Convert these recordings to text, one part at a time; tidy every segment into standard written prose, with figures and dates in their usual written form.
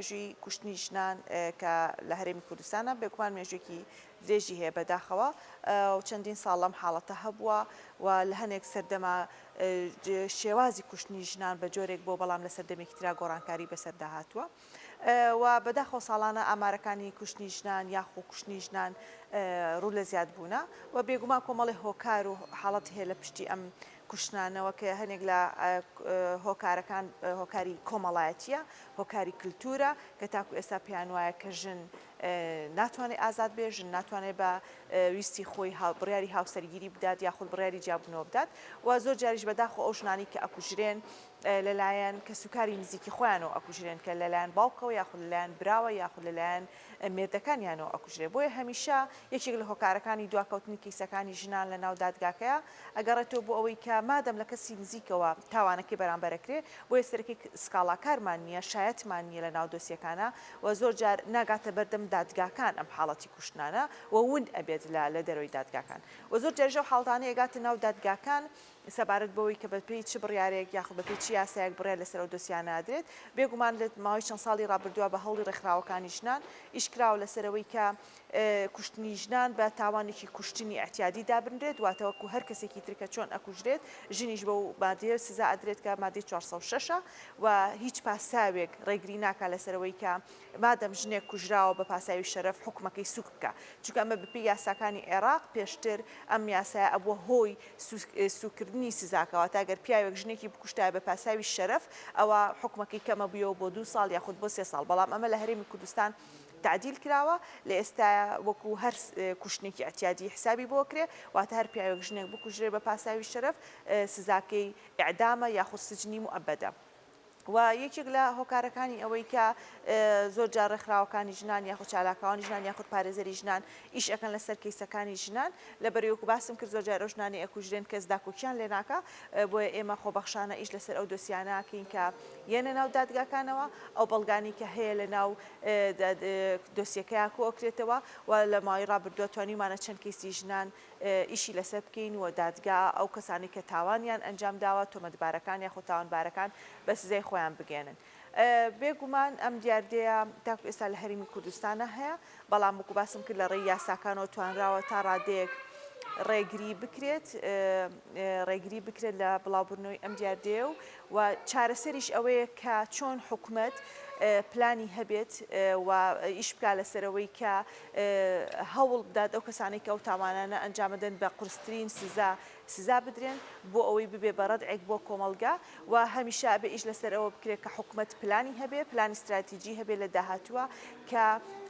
مێژووی کوشتنی ژنان کە لە هەرێمی کوردستانە بێگومان مێژوویەکی درێژی هەیە بەداخەوە و چەندین ساڵ لەم حاڵەتە هەبووە و لە هەنێک سەردەما شێوازی کوشتنی ژنان بە جۆرێک بووە بەڵام لە سەردەمێکی ترا گۆڕانکاری بەسەردا هاتووە و بەداخەوە ساڵانە ئامارەکانی کوشتنی ژنان یاخۆ کوشتنی ژنان ڕوو لە زیاد بوونە و بێگومان کۆمەڵی هۆکار و حاڵەت هەیە لە پشتی ئەم کوشتنانەوە کە هەنێک لە هۆکارەکان هۆکاری کۆمەڵایەتیە هۆکاری کللتورە کە تاکو ئێستا پێیان وایە کە ژن ناتوانێت ئازاد بێ ژن ناتوانێت بە ویستی خۆی بڕیاری هاوسەرگیری بدات یاخود بڕیاری جیابوونەوە بدات و زۆر جاریش بەداخۆ ئەو ژنانی کە ئەکوژرێن لەلایەن کەسوکاری نزیکی خۆیانەوە ئەکوژرێن کە لەلایەن باوکەوە یاخود لەلایەن براوە یاخود لەلایەن مێردەکانیانەوە ئەکوژرێ بۆیە هەمیشە یەکێک لە هۆکارەکانی دواکەوتنی کەیسەکانی ژنان لە ناو دادگاکەیە ئەگەڕێتەوە بۆ ئەوەی کە مادەم لە کەسی نزیکەوە تاوانەکەی بەرامبەر ئەکرێ بۆیە سەرەکی سکاڵاکارمان نییە شایەتمان نییە لە ناو دۆسیەکانا و زۆر جار ناگاتە بەردەم دادگاکان ئەم حاڵەتی کوشتنانە و ون ئەبێت لە لە دەرەوەی دادگاکان و زۆر جاریش ئەو حاڵەتانەی ئەگاتە ناو دادگاکان سەبارەت بەوەی کە بەپێی چ بڕیارێک یاخود بەپێی چ یاسایەک بڕیار لەسەر ئەو دۆسیانە ئەدرێت، بێگومان لە ماوەی چەند ساڵی ڕابردووە بە هەوڵی ڕێکخراوەکانی ژنان ئیش کراوە لەسەر ئەوەی کە کوشتنی ژنان بە تاوانێکی کوشتنی ئیعتیادی دابنرێت، واتە وەکو هەر کەسێکی تر کە چۆن ئەکوژرێت ژنیش بەو مادەیە سزا ئەدرێت کە مادەی 406 ە و هیچ پاساوێک ڕێگری ناکات لەسەر ئەوەی کە مادەم ژنێک کوژراوە بە پاساوی شەرەف حوکمەکەی سوک بکا چونکە ئەمە بەپێی یاساکانی عێراق پێشتر ئەم یاسایە ئەبووە هۆی سوککردنی سزاکە واتە گەر پیاوێک ژنێکی بکوشتایە بە پاساوی شەرەف ئەوا حوکمەکەی کەمەبوویەوە بۆ دوو ساڵ یاخود بۆ سێ ساڵ بەڵام ئەمە لە هەرێمی کوردستان تەعدیل کراوە لە ئێستایا وەکو هەر کوشتنێکی ئیعتیادی حسابی بۆ ئەکرێ واتە هەر پیاوێک ژنێک بکوژرێ بە پاساوی شەرەف سزاکەی ئیعدامە یاخود سجنی موئەبەدە. و یەکێک لە هۆکارەکانی ئەوەی کە زۆر جار ڕێکخراوەکانی ژنان یاخود چالاکوانی ژنان یاخود پارێزەری ژنان ئیش ئەکەن لەسەر کەیسەکانی ژنان لەبەرەی وەکو باسم کرد زۆر جار ئەو ژنانەی ئەکوژرێن کەس داکۆکیان لێ ناکا بۆیە ئێمە خۆبەخشانە ئیش لەسەر ئەو دۆسیانە ئەکەین کە یەنە ناو دادگاکانەوە ئەو بەڵگانەی کە هەیە لە ناو دۆسیەکەیا کۆئەکرێتەوە و لە ماوەی ڕابردووە توانیومانە چەند کەیسی ژنان ئیشی لەسەر بکەین و دادگا ئەو کەسانەی کە تاوانیان ئەنجام داوە، تۆمەتبارەکان یاخود تاوانبارەکان بە سزای خۆیان بگەیەنن. بێ گومان ئەم دیاردەیە تاکو ئێستا لە هەرێمی کوردستانا هەیە، بەڵام وەکو باسم کرد لە ڕێی یاساکانەوە توانراوە تا ڕادەیەک ڕێگری بکرێت ڕێگری بکرێت لە بڵاوبوونەوەی ئەم دیاردەیە و و چارەسەریش ئەوەیە کە چۆن حکومەت پلانی هەبێت و ئیش بکا لەسەرەوەی کە هەوڵ بدات ئەو کەسانەی کە ئەو تاوانانە ئەنجامەدەن بە قورسترین سزا سزا بدرێن بۆ ئەوەی ببێ بە ڕەدعێک بۆ کۆمەڵگا و هەمیشە ئەبێ ئیش لەسەر ئەوە بکرێت کە حکومەت پلانی هەبێ پلانی ستراتیجی هەبێ لە داهاتووە کە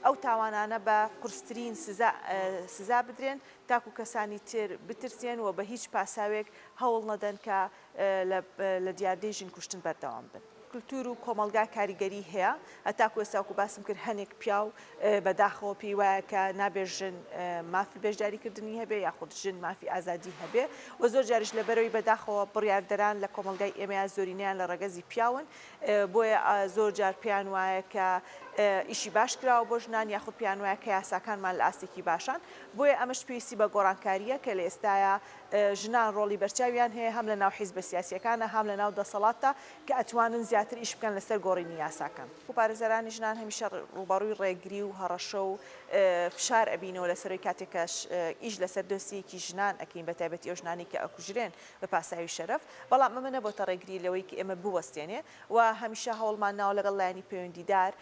ئەو تاوانانە بە قورسترین سزا سزا بدرێن تاکو کەسانی تر بترسێن و بە هیچ پاساوێک هەوڵ نەدەن کە لە دیاردەی ژن کوشتن بەردەوام بن. کلتور و کۆمەڵگا کاریگەری هەیە، هەتاکو ئێستا وەکو باسم کرد هەنێک پیاو بە داخەوە پێی وایە کە نابێ ژن مافی بەشداری کردنی هەبێ یاخود ژن مافی ئازادی هەبێ و زۆر جاریش لەبەرەوەی بە داخەوە بڕیاردەران لە کۆمەڵگای ئێمەیا زۆرینەیان لە ڕەگەزی پیاون بۆیە زۆر جار پێیان وایە کە ئیشی باش کراوە بۆ ژنان یاخود پێیان وایە کە یاساکانمان لە ئاستێکی باشان بۆیە ئەمەش پێویستی بە گۆڕانکارییە کە لە ئێستایا ژنان ڕۆڵی بەرچاویان هەیە هەم لە ناو حیزبە سیاسییەکانا هەم لە ناو دەسەڵاتدا کە ئەتوانن زیاتر ئیش بکەن لەسەر گۆڕینی یاساکان. پارێزەرانی ژنان هەمیشە ڕووبەڕووی ڕێگری و هەڕەشە و فشار ئەبینەوە لەسەرەوەی کاتێک کە ئیش لەسەر دۆسیەیەکی ژنان ئەکەین بەتایبەتی ئەو ژنانەی کە ئەکوژرێن بە پاساوی شەرەف بەڵام ئەمە نەبۆتە ڕێگری لەوەی کە ئێمە بوەستێنێ و هەمیشە هەوڵمان ناوە لەگەڵ لایەنی پەیوەندیدار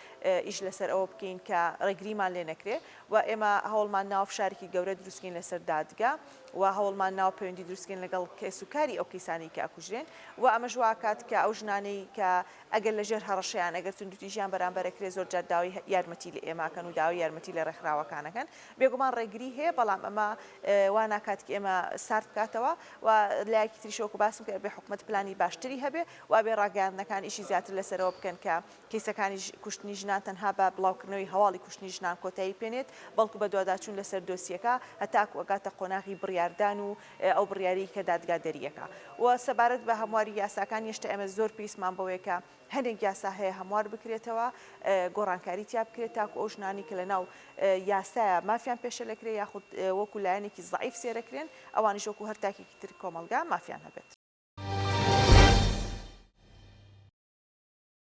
ئیش لەسەر ئەوە بکەین کە ڕێگریمان لێ نەکرێ و ئێمە هەوڵمان ناوە فشارێکی گەورە دروستکەین لەسەر دادگا و هەوڵمان ناوە پەیوەندی دروستکەین لەگەڵ کەسوکاری ئەو کەیسانەی کە ئەکوژرێن و ئەمەش واکات کە ئەو ژنانەی کە ئەگەر لەژێر هەڕەشەیان ئەگەر توندوتیژیان بەرامبەر ئەکرێ زۆر جار داوای یارمەتی لە ئێمە ئەکەن و داوای یارمەتی لە ڕێکخراوەکان ئەکەن بێگومان ڕێگری هەیە بەڵام ئەمە وا ناکات کە ئێمە سارد بکاتەوە و لایەکی تریش وەکو باسم کرد ئەبێ حکومەت پلانی باشتری هەبێ و ئەبێ ڕاگەیاندنەکان ئیشی زیاتر لەسەرەوە بکەن کە کەیسەکانی کوشتنی ژنان تەنها بە بڵاوکردنەوەی هەواڵی کوشتنی ژنان کۆتایی پێنێت، بەڵکو بەدواداچوون لەسەر دۆسیەکە هەتاکو ئەگاتە قۆناغی بڕیاردان و ئەو بڕیارەی کە دادگا دەریەکا. و سەبارەت بە هەمواری یاساکان یەشتا ئێمە زۆر پێویستمان بەوەیە کە هەنێک یاسا هەیە هەموار بکرێتەوە، گۆڕانکاری تیا بکرێت تاکو ئەو ژنانەی کە لەناو یاسایە مافیان پێشێلەکرێ یاخود وەکو لایەنێکی زەعیف سێرەکرێن ئەوانیش وەکو هەر تاکێکی تر کۆمەڵگا مافیان هەبێت.